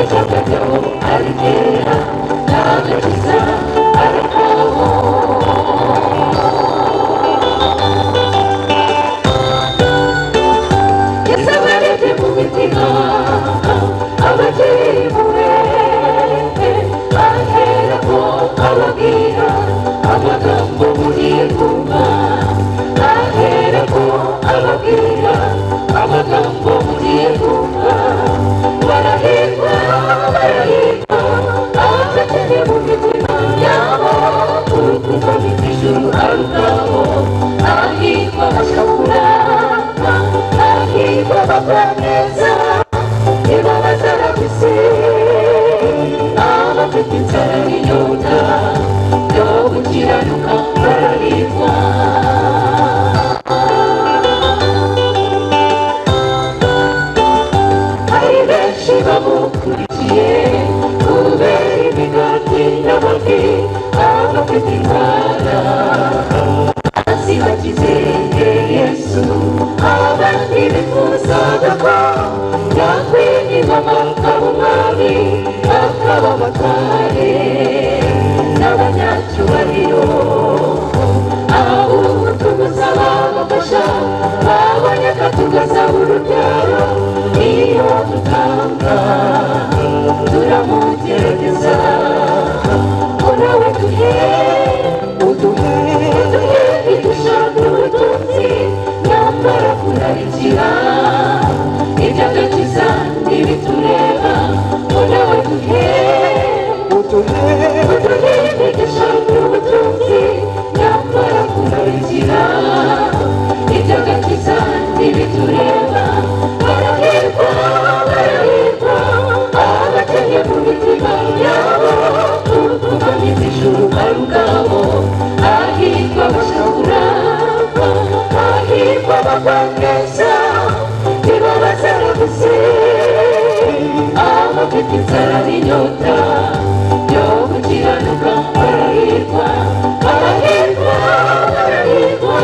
Iteka ryabo ari ryera, n'agakiza ari akabo. Yesu abarebye mu mitima, abagirira impuhwe, aherako ababwira amagambo mugiye kumva. Aherako ababwira amagambo mugiye kumva. Barahirwa, barahirwa, abakene mu mitima yabo, kuko ijuru ari ubwabo. Hahirwa abashakura, hahirwa abagwaneza, nibo bazaragwa isi. Abafite inzara n'inyota yo gukiranuka barahirwa. Hari benshi bamukurikiye kubera imigati n'amafi. Abafite indwara zibakize Yesu, abandi bifuzaga ko yakwinjiza akaba umwami, akaba abatware n'abanyacyubahiro. Ahubwo tumusaba gufasha baboneka, tugasaba urubyaro. Iyo dutanga turamugerageza ngo nawe duhe, uduhe, uduhe idushaka ubutunzi, nyamara kurarikira iby'agakiza ntibitureba. Ngo nawe duhe, uduhe, uduhe idushaka ubutunzi, nyamara kurarikira iby'agakiza ntibitureba. Barahirwa, barahirwa, abakene mu mitima yabo, kuko ijuru ari ubwabo. Hahirwa abashakura, hahirwa abagwaneza, nibo bazaragwa isi. Abafite inzara n'inyota yo gukiranuka barahirwa. Barahirwa, barahirwa,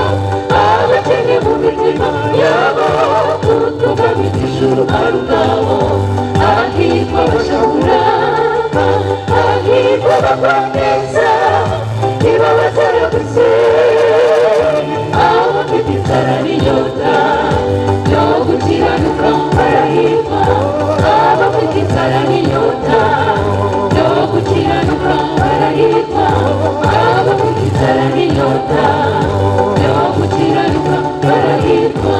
abakene mu mitima yabo, kuko ijuru ari ubwabo. Hahirwa abashakura, hahirwa abagwaneza, nibo bazaragwa isi. Abafite inzara n'inyota yo gukiranuka barahirwa. Abafite inzara n'inyota yo gukiranuka barahirwa. Abafite inzara n'inyota yo gukiranuka barahirwa.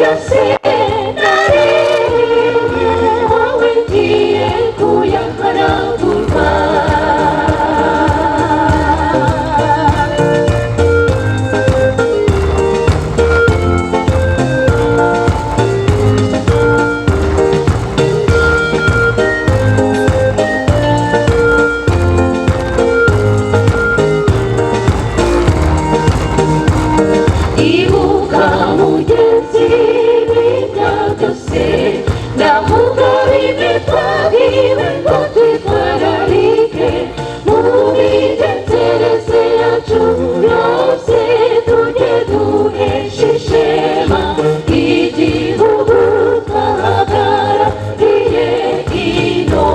Yose naririye, wowe ngiye kuyahanagurwa. Ibuka mugenzi w'ibya byose, ndavuga bimwe twabwiwe ngo twitwararike mu migenzereze yacu yose, tujye duhesha ishema igihugu twahagarariye ino.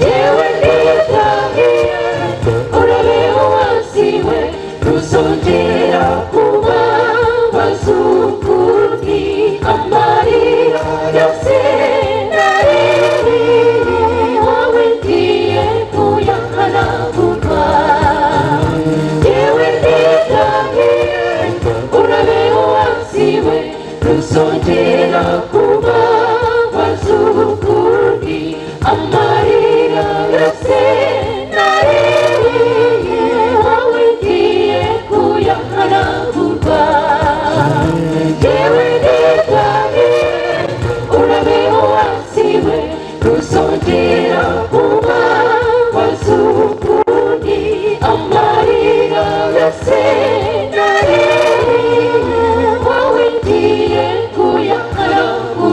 Yewe nditahiye, urabeho wasiwe, ntuzongera kuba bazukuri. Amarira yose naririye, wowe ngiye kuyahanagurwa. Yewe nditahiye, urabeho wasiwe, ntuzongera kuba bazukuri. Amarira yose naririye, wowe ngiye kuyahanagurwa. Yewe nditahiye, urabeho wasiwe, ntuzongera kuba wazukuri. Amarira yose naririye, wowe ngiye kuyahanagurwa.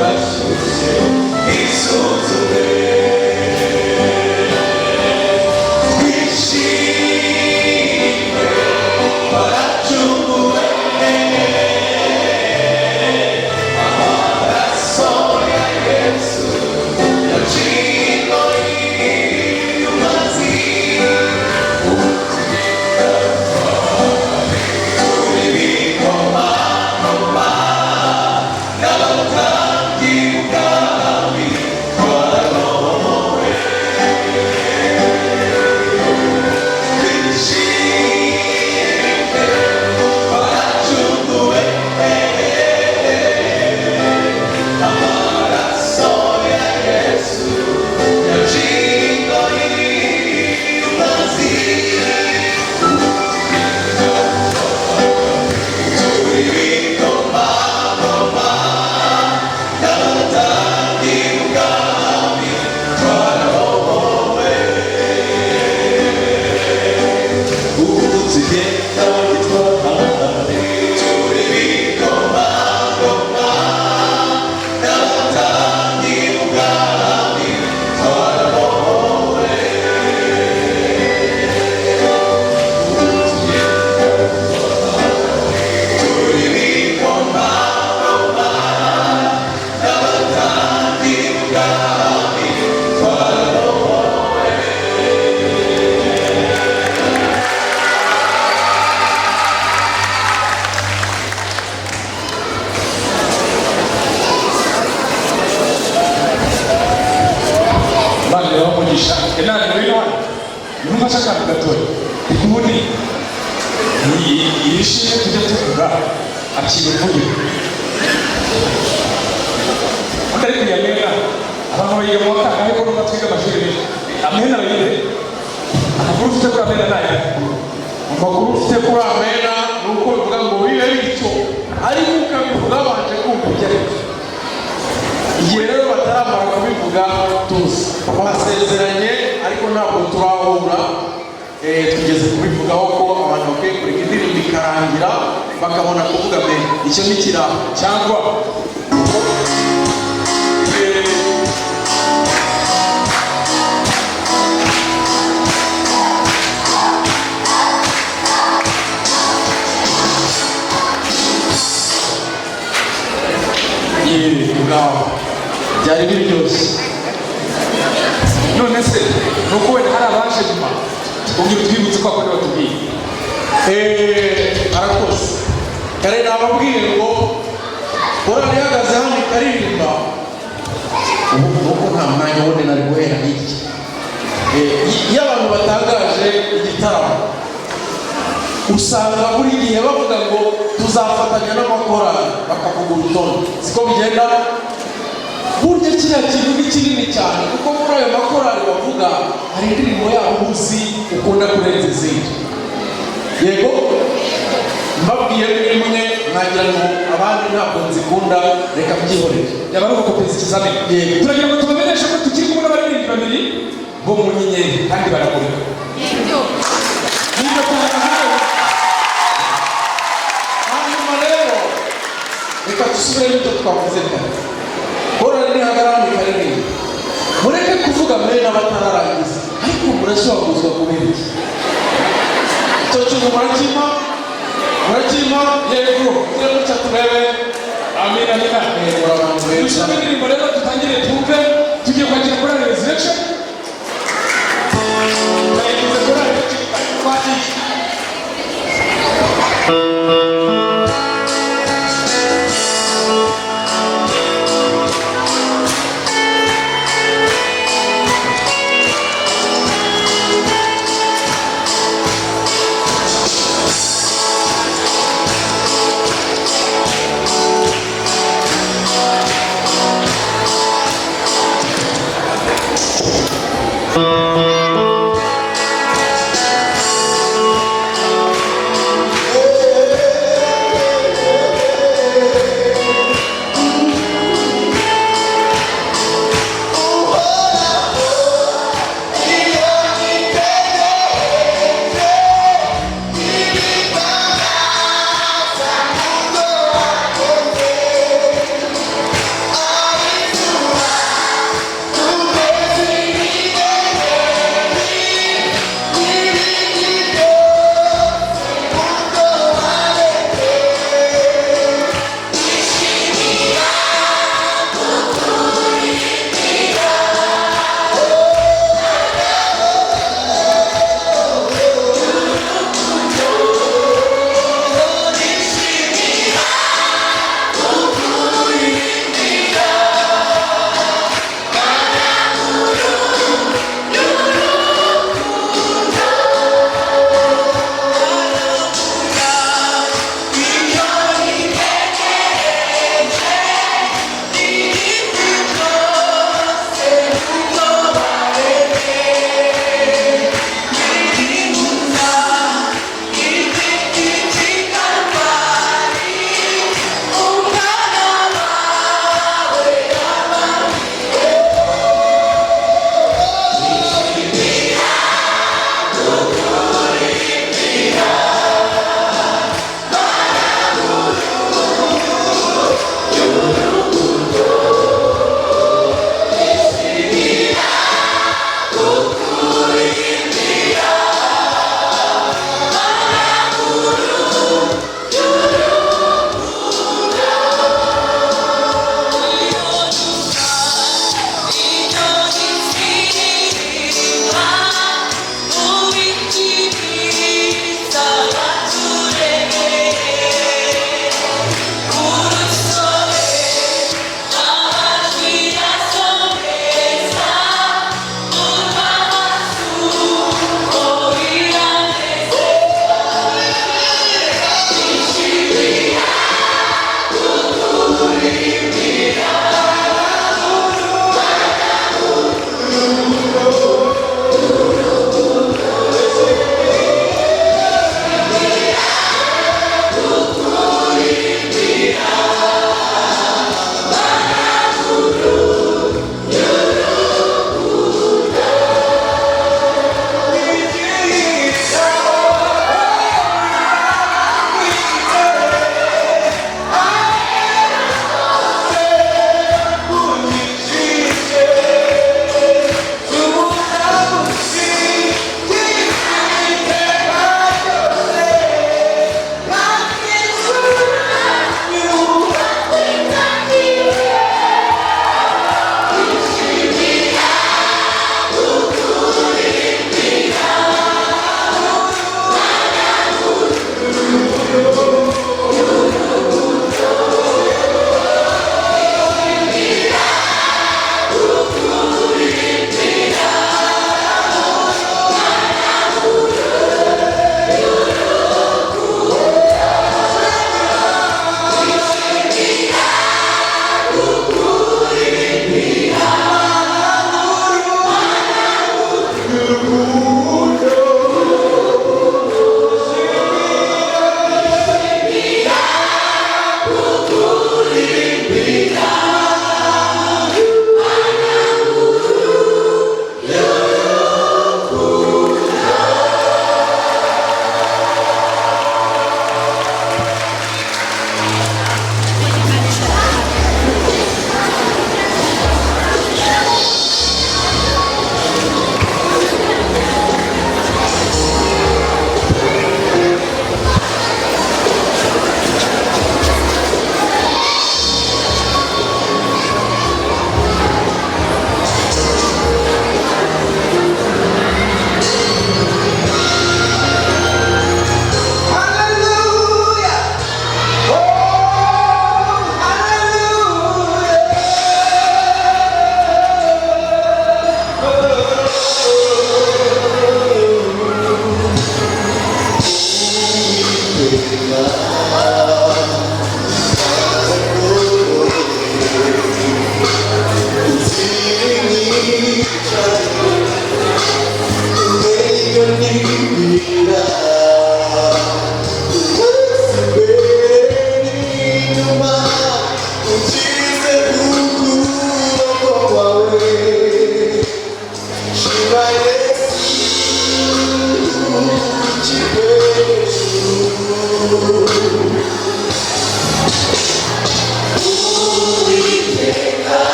Urashyushye isuzume twishime baracunguwe amaraso ya Yesu yaciye inyomazi turi n'abatambyi ubwami twararowe twishime baracunguwe amaraso ya Yesu yaciye inyomazi Imana ibahe umugisha. Imana ngwino hano nimufashe akantu gatoya ubundi iri shimwe tujya tuvuga akira imvugiro undi ari kujya amena abantu bayiga mu wa kangahe ko numva twiga amashuri menshi amena arayihe amakuru ufite kuri amena ni ayahe Amakuru ufite kuri amena ni uko bivuga ngo bibe bityo, ariko ukabivuga babanje kumva ibyo ari byo. Igihe rero bataramara kubivuga tuzi twasezeranye, ariko ntabwo turahura. Tugeze kubivugaho ko abantu bakwiye kureka indirimbo ikarangira bakabona kuvuga mbere icyo ni kiraho cyangwa Ngaho byari biryoshye. None se ni uko wenda hari abaje nyuma, ubwira utwibutse kwa kundi batubwiye. Arakoze. Kare nababwiye ngo korali ihagaze hano ikaririmba, ubu nuko nta mwanya wundi nari guhera hirya. Iyo abantu batangaje igitaramo usanga buri gihe bavuga ngo tuzafatanya n'amakorali, bakavuga urutonde, siko bigenda. Burya kiriya kintu ni kinini cyane, kuko muri ayo makorali bavuga hari indirimbo yabo uzi ukunda kurenza izindi. Yego, mbabwiye imwe mwagira ngo abandi ntabwo nzikunda, reka mbyihorere. Yaba ari ugukopeza ikizamini. Yego. Turagira ngo tubamenyeshe ko tukiri kumwe n'abaririmbyi babiri bo mu nyenyeri kandi baramurika. Niba tubahaye Hanyuma rero reka dusubiremo ibyo twavuze kare. Korali nihagarara ikaririmba, mureke kuvuga mbere n'abatararangiza, ariko murashobora kubera iki icyo kintu murakima murakima. Yego. Turamuca turebe. Amina, amina. Yego, abantu beza. Dushyiremo indirimbo rero dutangire twumve. Tugiye kwakira korali Resurrection. Twayigize korali hakiri kare. Twagiye.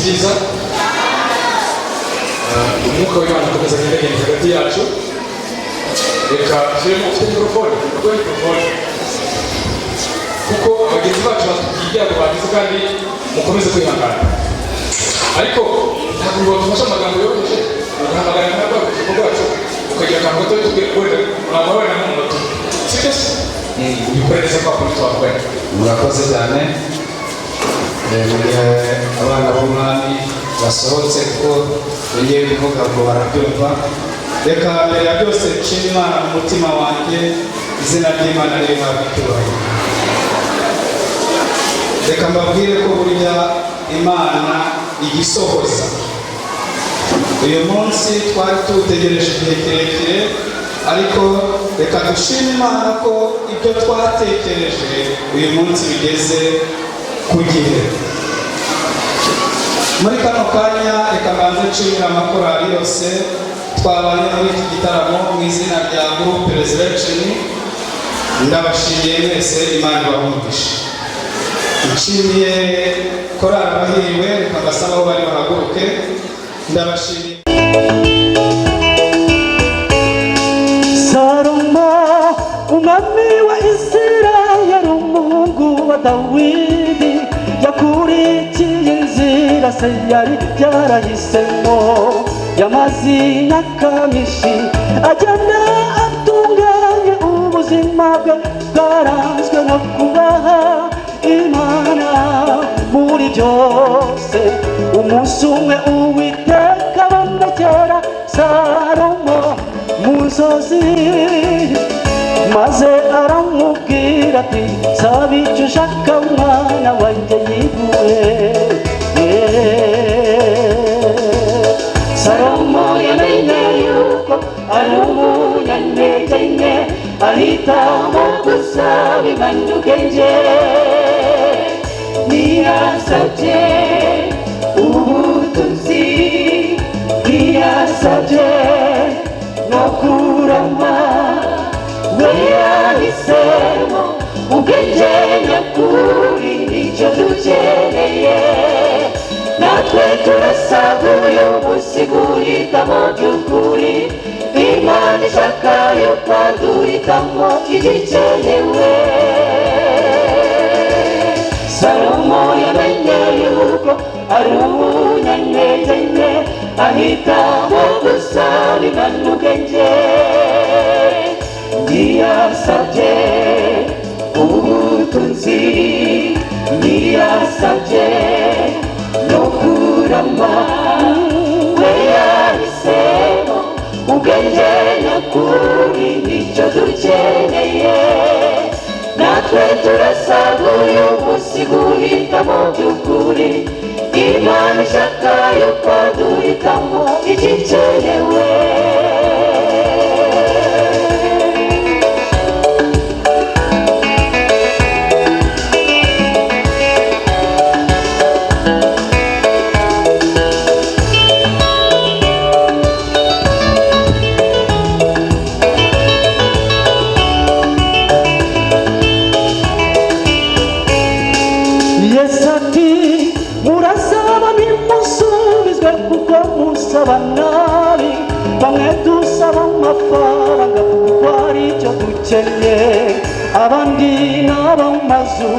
Byiza. Umwuka w'Imana akomeza agendagenda hagati yacu. Reka nshyiremo, ufite mikorofone, ufite mikorofone, kuko bagenzi bacu batubwiye ibyago bagize, kandi mukomeze kwihangana, ariko ntabwo batufasha amagambo yoroheje. Ugahamagara nka rwa rubyiruko rwacu, ukagira akantu gato tubwira, wenda ntabwo wenda nk'umunota, sibyo se? Ubikore neza kwa kundi twavuganye. Murakoze cyane. Mu gihe abana b'umwami basohotse, kuko ngiye kuvuga ngo barabyumva, reka mbere ya byose nshima Imana mu mutima wanjye. Izina ry'Imana rihabwa icyubahiro. Reka mbabwire ko burya Imana igisohoza. Uyu munsi twari tuwutegereje igihe kirekire, ariko reka dushime Imana ko ibyo twatekereje uyu munsi bigeze ku gihe. Muri kano kanya, reka mbanze nshimira amakorali yose twabanye muri iki gitaramo mu izina rya Groupe Resurrection. Ndabashimiye mwese, Imana ibahe umugisha. Nshimiye korali Abahiriwe, reka mbasaba aho bari bahaguruke. Ndabashimiye. Salomo, umwami wa Isirayeli, umuhungu wa Dawidi, yakurikiye inzira se yari yarahisemo. Yamaze imyaka myinshi agenda atunganye, ubuzima bwe bwaranzwe no kubaha Imana muri byose. Umunsi umwe Uwiteka abonekera Salomo mu nzozi, maze aramubwira ati: "Saba icyo ushaka, mwana wanjye, yiguhe." Salomo yamenye yuko ari umunyantege nke, ahitamo gusaba Imana ubwenge. Ntiyasabye ubutunzi, ntiyasabye no kurama, we yahisemo ubwenge nyakuri. Nicyo dukeneye natwe. Turasaba uyu munsi guhitamo by'ukuri. Imana ishaka yuko duhitamo igikenewe. Salomo yamenye yuko ari umunyantege nke, ahitamo gusaba Imana ubwenge. Ntiyasabye ubutunzi, ntiyasabye no kurama, we yahisemo ubwenge nyakuri. Nicyo dukeneye natwe. Turasaba uyu munsi guhitamo by'ukuri. Imana ishaka yuko duhitamo igikenewe. Yesu ati: "Murasaba ntimusubizwe kuko musaba nabi." Bamwe dusaba amafaranga kuko ari icyo dukenye, abandi n'abamazu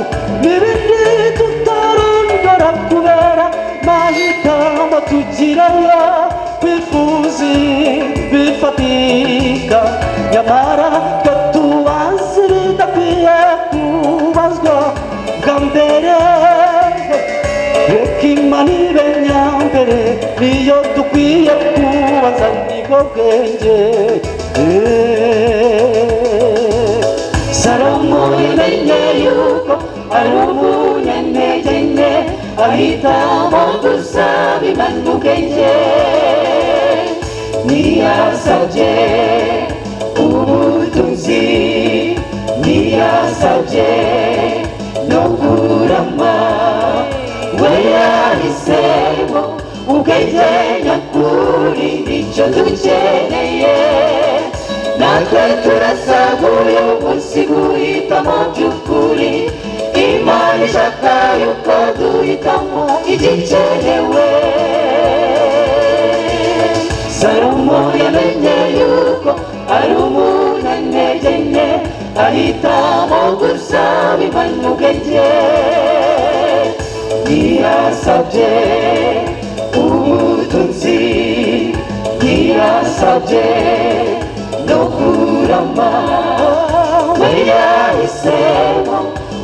n'ibindi tutarondora, kubera mahitamo tugirayo kwifuza bifatika. Nyamara twe tubazi bidakwiye kubazwa bwa mbere. Reka Imana ibe nyambere, niyo dukwiye kubaza, nibwo bwenge. Salomo yamenye yuko ari umunyantege nke, ahitamo gusaba Imana ubwenge. Ntiyasabye ubutunzi, ntiyasabye no kurama, we yahisemo ubwenge nyakuri. Nicyo dukeneye natwe. Turasaba uyu munsi guhitamo by'ukuri. Imana ishaka yuko duhitamo igikenewe. Salomo yamenye yuko ari umunyantege nke, ahitamo gusaba Imana ubwenge. Ntiyasabye ubutunzi, ntiyasabye no kurama, we yahisemo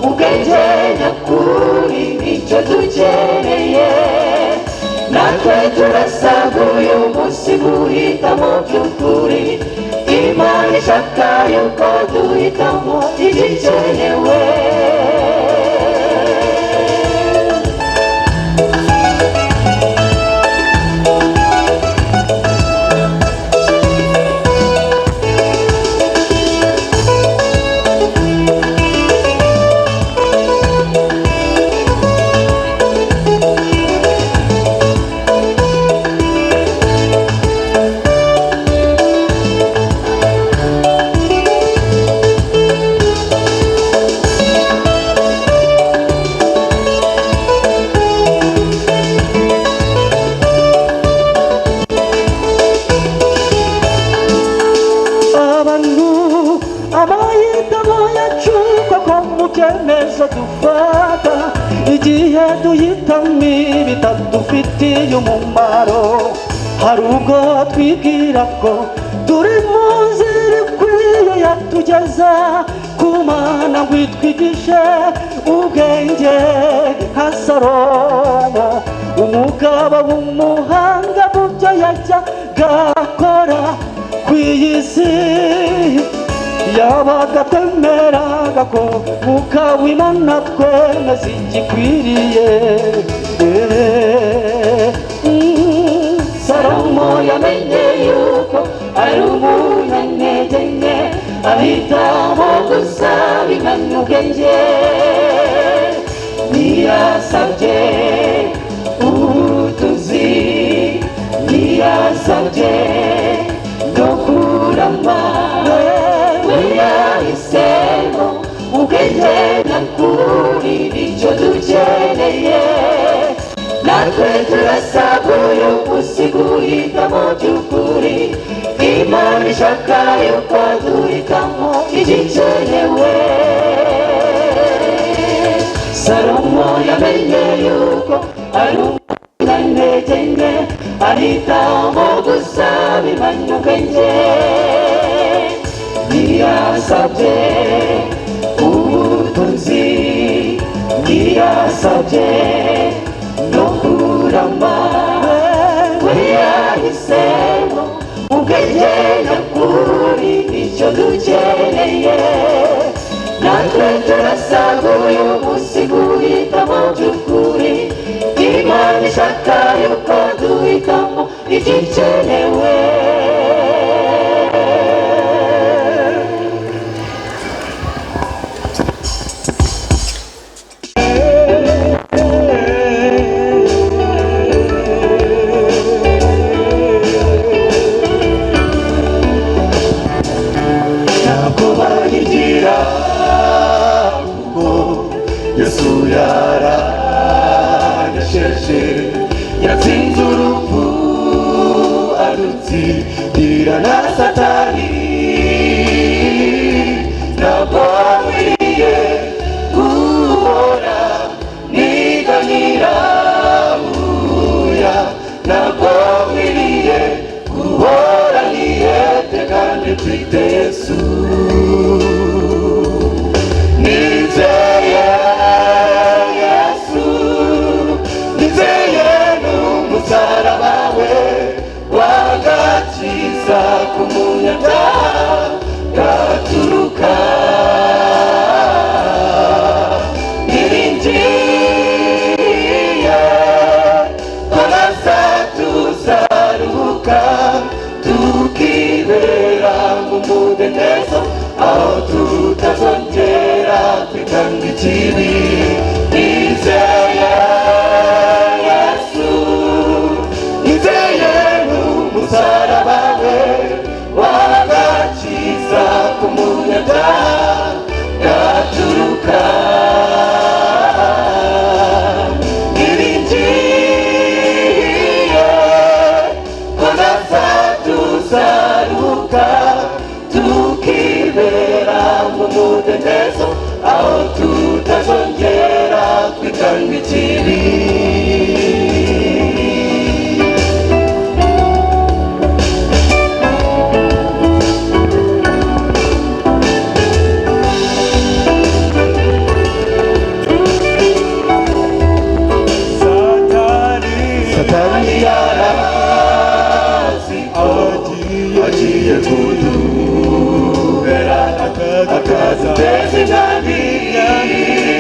ubwenge nyakuri, nicyo dukeneye. Natwe turasabwa uyu munsi guhitamo by'ukuri. Imana ishaka yuko duhitamo igikenewe. Abantu, amahitamo yacu koko mu cyemezo dufata, igihe duhitamo ibitadufitiye umumaro, hari ubwo twibwira ko turi mu nzira ikwiye yatugeza ku Mana ngo itwigishe ubwenge nka Salomo, umugabo w'umuhanga mu byo yajyaga akora ku iyi si. Yabaga twemeraga ko Mwuka w'Imana twemeza igikwiriye. Salomo yamenye yuko ari umunyantege nke, ahitamo gusaba Imana ubwenge. Ntiyasabye ubutunzi, ntiyasabye no kurama, we yahisemo ubwenge nyakuri, nicyo dukeneye. Natwe turasabwa uyu munsi guhitamo by'ukuri. Imana ishaka yuko duhitamo igikenewe. Salomo yamenye yuko ari umunyantege nke, ahitamo gusaba Imana ubwenge. Ntiyasabye ubutunzi, ntiyasabye no kurama, we yahisemo ubwenge nyakuri, nicyo dukeneye. Natwe turasabwa uyu munsi guhitamo by'ukuri. Imana ishaka yuko duhitamo igikenewe. Ntabwo bayigira kuko Yesu yaranyesheje, yatsinze urupfu adutsindira na Satani. Ntabwo nkwiriye guhora niganyira uya, ntabwo nkwiriye guhora nihebye kandi mfite Yesu. Nizeye Yesu, nizeye n'umusaraba we wagakiza ku munyabyaha gaturuka. Niringiye ko nasa tuzaruhuka, tukibera mu mudendezo aho tutazongera kwitanga ikibi. Nizeye Yesu, nizeye n'umusaraba we wagakiza ku munyabyaha gaturuka. Akwiye kudubera akaduteza intambwe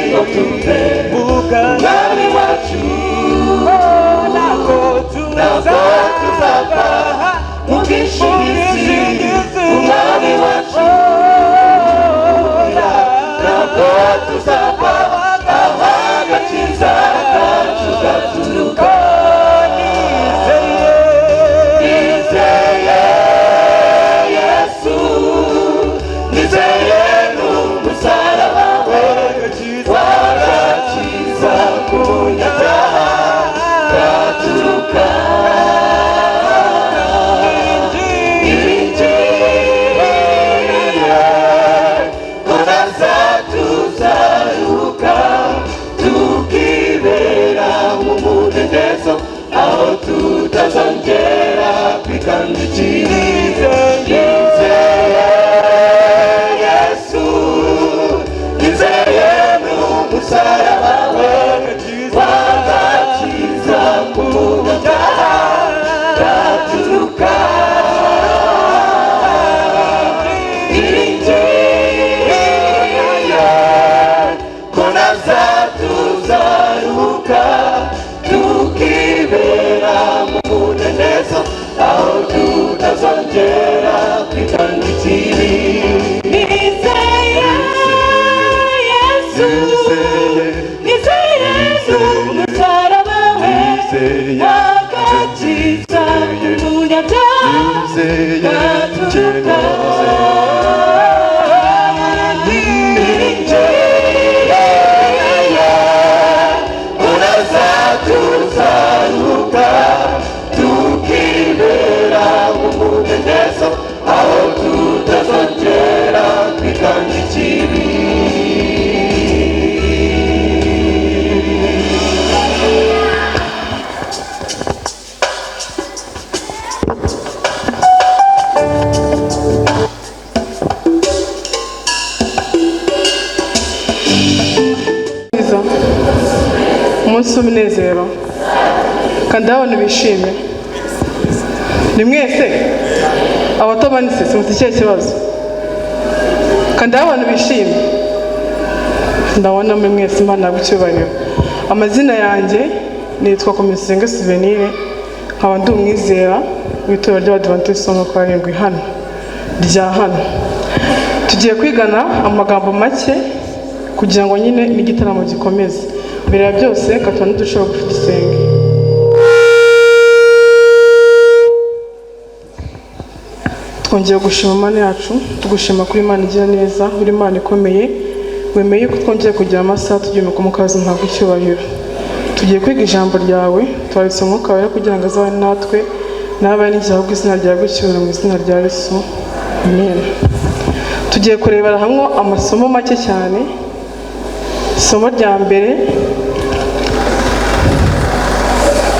ngo tuve umwami wacu. Ntabwo tuzava mu bwishingizi, umwami wacu. Ntabwo tuzava aho agakiza kacu gaturuka. Nizeye Yesu, nizeye n'umusaraba we, wagakiza ku nyabyaha gaturuka. Niringiye ko naza tuzaruka, tukibera mu mudendezo aho tutazongera kwikanga ikibi. Nizeye Yesu, nizeye n'umusaraba we, wagakiza ku byaha gaturuka. Niringiye ko naza tuzaruka, tukibera mu mudendezo aho tutazongera kwikanga ikibi. Nizeye Yesu, nizeye umusaraba we, wagakiza umunyabyaha gaturuka. Niringiye ko naza tuzaruka, tukibera mu mudendezo aho tutazongera kwikanga ikibi. Nziza. Umunsi w'umunezero kandi abantu bishimye ni mwese abatamanitse simufite ikihe kibazo kandi abantu bishimye ndabona muri mwese. Imana icyubahiro. Amazina yanjye nitwa Komisenga Souvenir, nkaba ndi umwizera w'itorero ry'Abadivantisiti bo wa karindwi hano rya hano. Tugiye kwigana amagambo make kugira ngo nyine n'igitaramo gikomeze. Mbere ya byose katubona dushobora gufite isenge. Twongeye gushima Imana yacu, tugushima kuri Imana igira neza, uri Imana ikomeye, wemeye ko twongeye kugira amasaha tugiye mu kazi, ntabwo icyubahiro. Tugiye kwiga ijambo ryawe, twaretse umwuka wawe kugira ngo azabane natwe n'abe n'igihe, ahubwo izina ryawe icyubahiro, mu izina rya Yesu, amen. Tugiye kurebera hamwe amasomo make cyane. Isomo rya mbere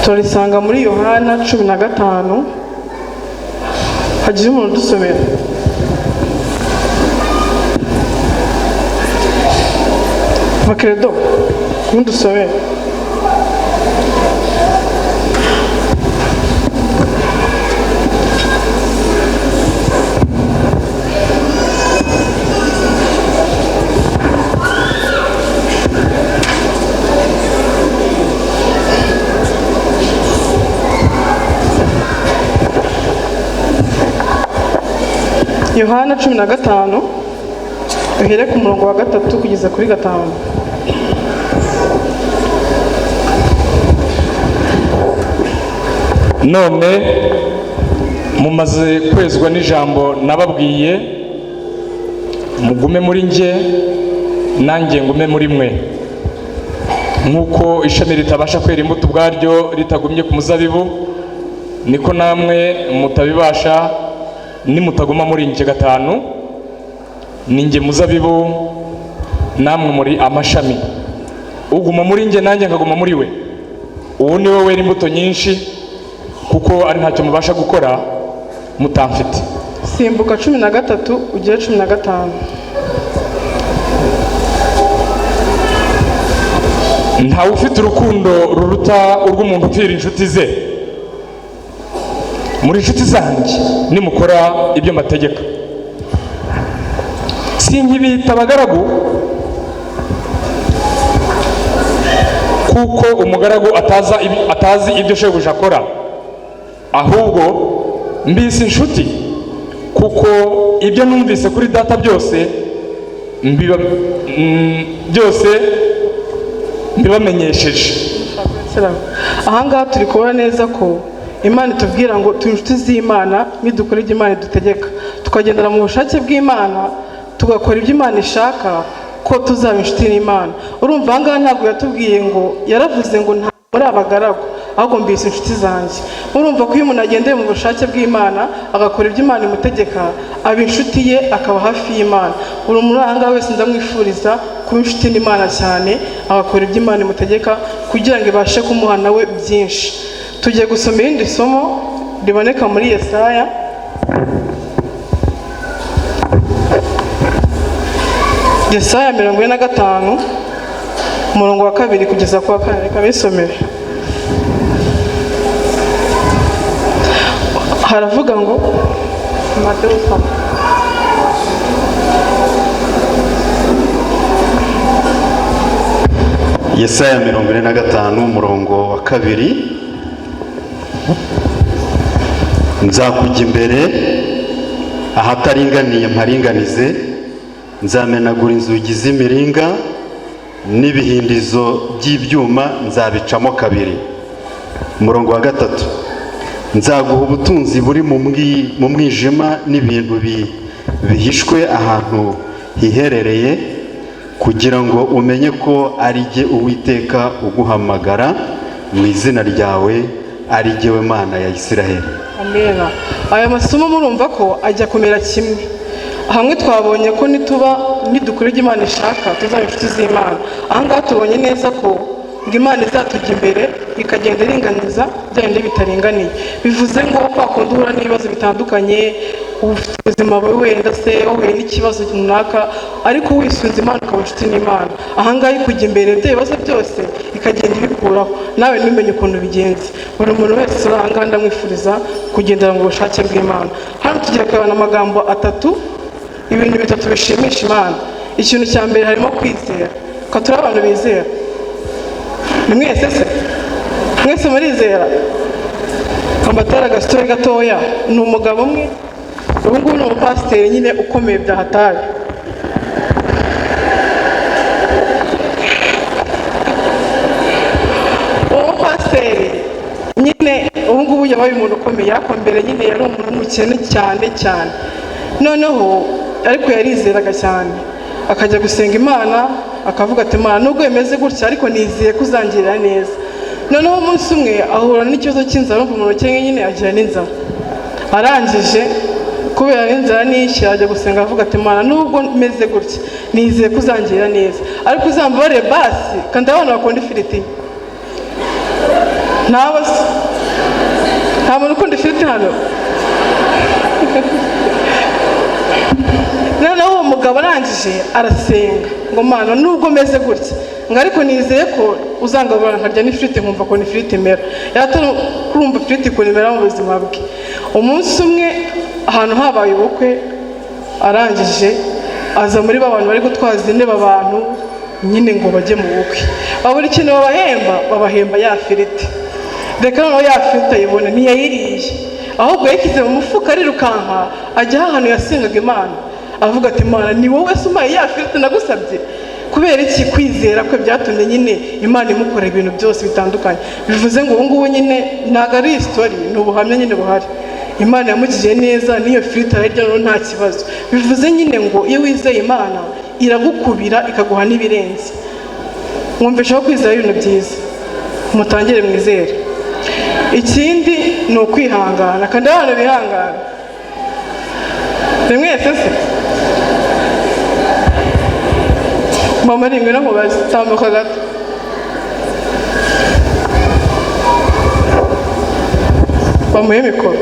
turarisanga muri Yohana 15. Hagira umuntu udusomera. Bakeredo, ntudusomere. Yohana 15, uhere ku murongo wa 3 kugeza kuri 5. None mumaze kwezwa n'ijambo nababwiye. Mugume muri njye, nanjye ngume muri mwe. Nk'uko ishami ritabasha kwera imbuto ubwaryo ritagumye ku muzabibu, niko namwe mutabibasha nimutaguma muri njye. 5. Ni njye muzabibu, namwe muri amashami. Uguma muri njye nanjye nkaguma muri we, uwo ni we wera imbuto nyinshi, kuko ari ntacyo mubasha gukora mutamfite. Simbuka 13 ugere 15. Ntawe ufite urukundo ruruta urw'umuntu upfira inshuti ze. Muri inshuti zanjye nimukora ibyo mbategeka. Sinkibita abagaragu, kuko umugaragu atazi ibyo shebuja akora, ahubwo mbise inshuti, kuko ibyo numvise kuri Data byose byose mbibamenyesheje. Ahangaha turi kubona neza ko Imana itubwira ngo turi inshuti z'Imana nidukora ibyo Imana idutegeka, tukagendera mu bushake bw'Imana, tugakora ibyo Imana ishaka, ko tuzaba inshuti n'Imana. Urumva ahangaha ntabwo yatubwiye ngo, yaravuze ngo nta muri abagaragu, ahubwo mbise inshuti zanjye. Urumva ko iyo umuntu agendeye mu bushake bw'Imana, agakora ibyo Imana imutegeka, aba inshuti ye, akaba hafi y'Imana. Uri muri ahangaha wese ndamwifuriza kuba inshuti n'Imana cyane, agakora ibyo Imana imutegeka kugira ngo ibashe kumuha nawe byinshi. Tugiye gusoma irindi somo riboneka muri Yesaya. Yesaya 45 umurongo wa 2 kugeza ku wa 4. Reka bisomere. Haravuga ngo Mateyo soma. Yesaya 45 umurongo wa 2: nzakujya imbere ahataringaniye mparinganize, nzamenagura inzugi z'imiringa n'ibihindizo by'ibyuma nzabicamo kabiri. Umurongo wa 3: nzaguha ubutunzi buri mu mwijima n'ibintu bihishwe ahantu hiherereye, kugira ngo umenye ko ari jye Uwiteka uguhamagara mu izina ryawe, ari jyewe Mana ya Isiraheli. Amena. Aya masomo murumva ko ajya kumera kimwe. Hamwe twabonye ko nituba nidukora ibyo Imana ishaka tuzaba inshuti z'Imana. Ahangaha tubonye neza ko ngo Imana izatujya imbere ikagenda iringaniza bya bindi bitaringaniye. Bivuze ngo kwa kundi uhura n'ibibazo bitandukanye, ufite ubuzima bubi wenda se wahuye n'ikibazo runaka, ariko wisunze Imana ukaba inshuti n'Imana, ahangaha ikujya imbere ibyo bibazo byose ikagenda ibikuraho, nawe ntumenye ukuntu bigenze. Buri muntu wese uri ahangaha ndamwifuriza kugendera mu bushake bw'Imana. Hano tugiye kurebana amagambo atatu, ibintu bitatu bishimisha Imana. Ikintu cya mbere harimo kwizera. Ko turi abantu bizera. Ni mwese se? Mwese murizera? Ambatara agastori gatoya, ni umugabo umwe, ubu ngubu ni umupasiteri nyine ukomeye bya hatari. Uwo mupasiteri nyine ubu ngubu yabaye umuntu ukomeye, ariko mbere nyine yari umuntu w'umukene cyane cyane. Noneho ariko yarizeraga cyane, akajya gusenga Imana, akavuga ati Imana nubwo bimeze gutya ariko nizeye ko uzangirira neza. Noneho umunsi umwe ahura n'ikibazo cy'inzara, urumva umuntu ukennye nyine agira n'inzara. Arangije kubera n'inzara n'iki, ajya gusenga avuga ati Imana nubwo meze gutya nizeye ko uzangirira neza, ariko uzambabarire basi, kandi abana bakunda ifiriti. Ntabo se? Nta muntu ukunda ifiriti hano? Noneho uwo mugabo arangije arasenga ngo Mana nubwo meze gutya, ngo ariko nizeye ko uzangabura nkarya n'ifiriti, nkumva ukuntu ifiriti imera. Yaratari kurumva ifiriti ukuntu imera mu buzima bwe. Umunsi umwe ahantu habaye ubukwe, arangije aza muri ba bantu bari gutwaza intebe abantu nyine ngo bajye mu bukwe, babura ikintu babahemba, babahemba ya firiti. Reka noneho ya firiti ayibona ntiyayiriye, ahubwo yayishyize mu mufuka arirukanka ajya ahantu yasengaga Imana, avuga ati Imana ni wowe se umpaye ya firiti nagusabye? Kubera iki? Kwizera kwe byatumye nyine Imana imukora ibintu byose bitandukanye. Bivuze ngo ubu ngubu nyine ntabwo ari isitori, ni ubuhamya nyine buhari. Imana yamugiriye neza, n'iyo firiti arayirya noneho nta kibazo. Bivuze nyine ngo iyo wizeye Imana iragukubira ikaguha n'ibirenze. Mwumvishaho kwizera ibintu byiza, mutangire mwizere. Ikindi ni ukwihangana, kandi abantu bihangana. Ni mwese se? Mama ringwe no mubaze, tambuka gato. Bamuhe mikoro.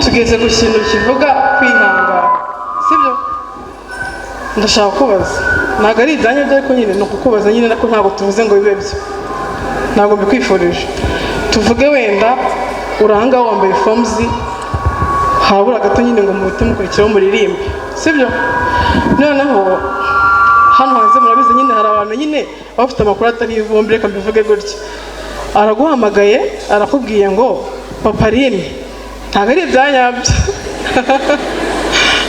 Tugeze ku kintu kivuga kwihangana. Ndashaka kubaza, ntabwo ari ibyanyu byo, ariko nyine ni ukukubaza nyine, nako ntabwo tuvuze ngo bibe byo, ntabwo mbikwifurije. Tuvuge wenda uranga wambaye forms, habura gato nyine ngo muhite mukurikiraho muririmbe, sibyo? Noneho hano hanze murabizi nyine, hari abantu nyine baba bafite amakuru atari ivumbi, reka mbivuge gutya. Araguhamagaye, arakubwiye ngo paparine, ntabwo ari ibyanyabyo,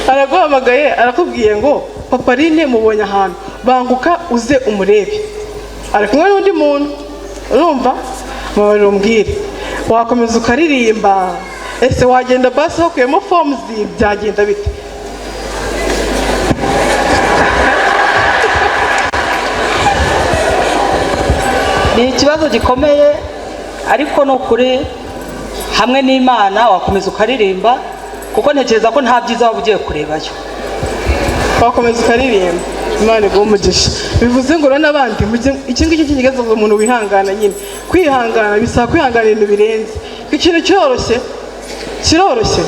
araguhamagaye arakubwiye ngo paparine mubonye ahantu, banguka uze umurebe, ari kumwe n'undi muntu. Urumva, mubabarira umbwire, wakomeza ukaririmba? Ese wagenda basi wakuyemo forms? Byagenda bite? Ni ikibazo gikomeye, ariko ni ukuri hamwe n'Imana wakomeza ukaririmba, kuko ntekereza ko nta byiza waba ugiye kurebayo. Wakomeza ukaririmba. Imana iguhe umugisha. Bivuze ngo rero n'abandi iki ngiki kigaragaza umuntu wihangana nyine. Kwihangana bisaba kwihangana ibintu birenze. Ikintu cyoroshye kiroroshye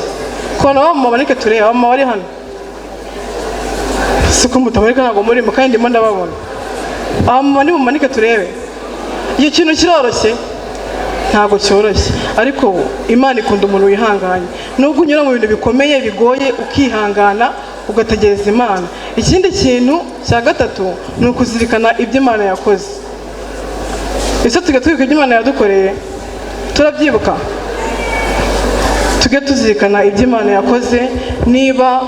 kubona abamama, bareke turebe abamama bari hano, siko mutabarika, ntabwo murimo kandi ndimo ndababona. Abamama nimumanike turebe. Icyo kintu kiroroshye? Ntabwo cyoroshye, ariko Imana ikunda umuntu wihanganye. Nubwo unyura mu bintu bikomeye bigoye, ukihangana ugategereza Imana. Ikindi kintu cya gatatu ni ukuzirikana ibyo Imana yakoze. Ese tujya twibuka ibyo Imana yadukoreye? Turabyibuka? Tujye tuzirikana ibyo Imana yakoze. Niba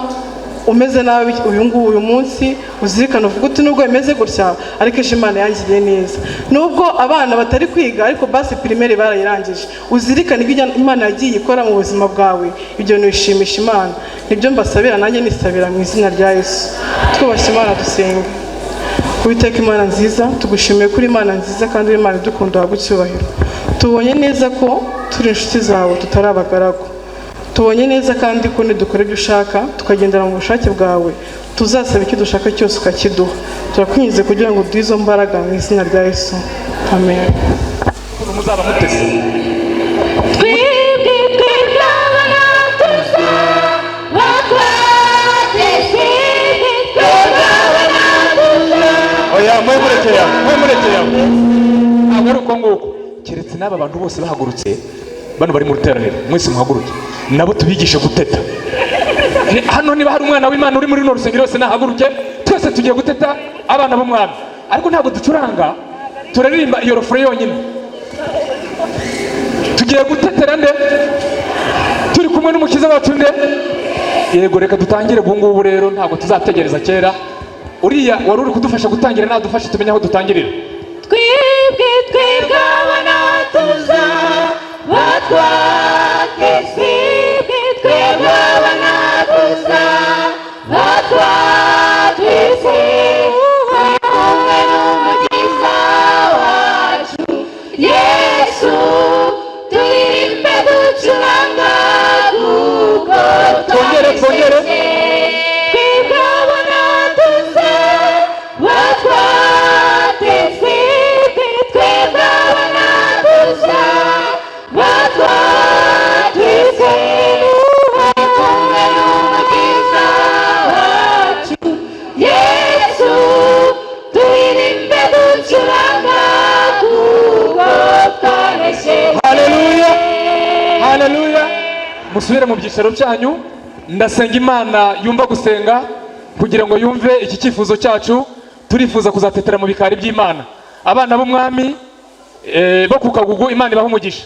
umeze nabi uyu nguyu uyu munsi, uzirikane uvuge uti nubwo bimeze gutya, ariko ejo Imana yangiriye neza. Nubwo abana batari kwiga, ariko basi primaire barayirangije. Uzirikane ibyo Imana yagiye ikora mu buzima bwawe, ibyo bintu bishimisha Imana. Nibyo mbasabira, nanjye nisabira mu izina rya Yesu. Twubashye Imana, dusenge. Uwiteka Imana nziza, tugushimiye kuri Imana nziza kandi uri Imana idukunda, waguha icyubahiro. Tubonye neza ko turi inshuti zawe, tutari abagaragu. Tubonye neza kandi ko nidukora ibyo ushaka, tukagendera mu bushake bwawe, tuzasaba icyo dushaka cyose ukakiduha. Turakwinginze kugira ngo uduhe izo mbaraga mu izina rya Yesu, amen. Muzaba muteze. Twebwe twebwe abana tuzaba twateze, twebwe abana tuzaba. Oya, mwe murekeye aho, mwe murekeye aho. Ntabwo ari uko nguko, keretse n'aba bantu bose bahagurutse bano bari mu ruteraniro, mwese muhaguruke nabo tubigishe guteta. Hano niba hari umwana w'Imana uri muri runo rusengero wese nahaguruke, twese tugiye guteta abana b'umwami. Ariko ntabwo ducuranga, turaririmba iyo rofure yonyine. Tugiye gutetera nde? Turi kumwe n'umukiza wacu nde? Yego, reka dutangire ubu ngubu rero, ntabwo tuzategereza kera. Uriya wari uri kudufasha gutangira nadufashe tumenye aho dutangirira. Twebwe twebwe abana tuzaba twateze, twebwe abana tuzaba twateze, kumwe n'umukiza wacu Yesu, turirimbe ducuranga kuko Twongere, twongere. Twebwe abana tuzaba twateze, twebwe abana tuzaba twateze, kumwe n'umukiza wacu Yesu, turirimbe ducuranga kuko twanesheje. Haleluya, haleluya. Musubire mu byicaro byanyu. Ndasenga Imana yumva gusenga kugira ngo yumve iki cyifuzo cyacu. Turifuza kuzatetera mu bikari by'Imana, abana b'umwami bo ku Kagugu. Imana ibahe umugisha.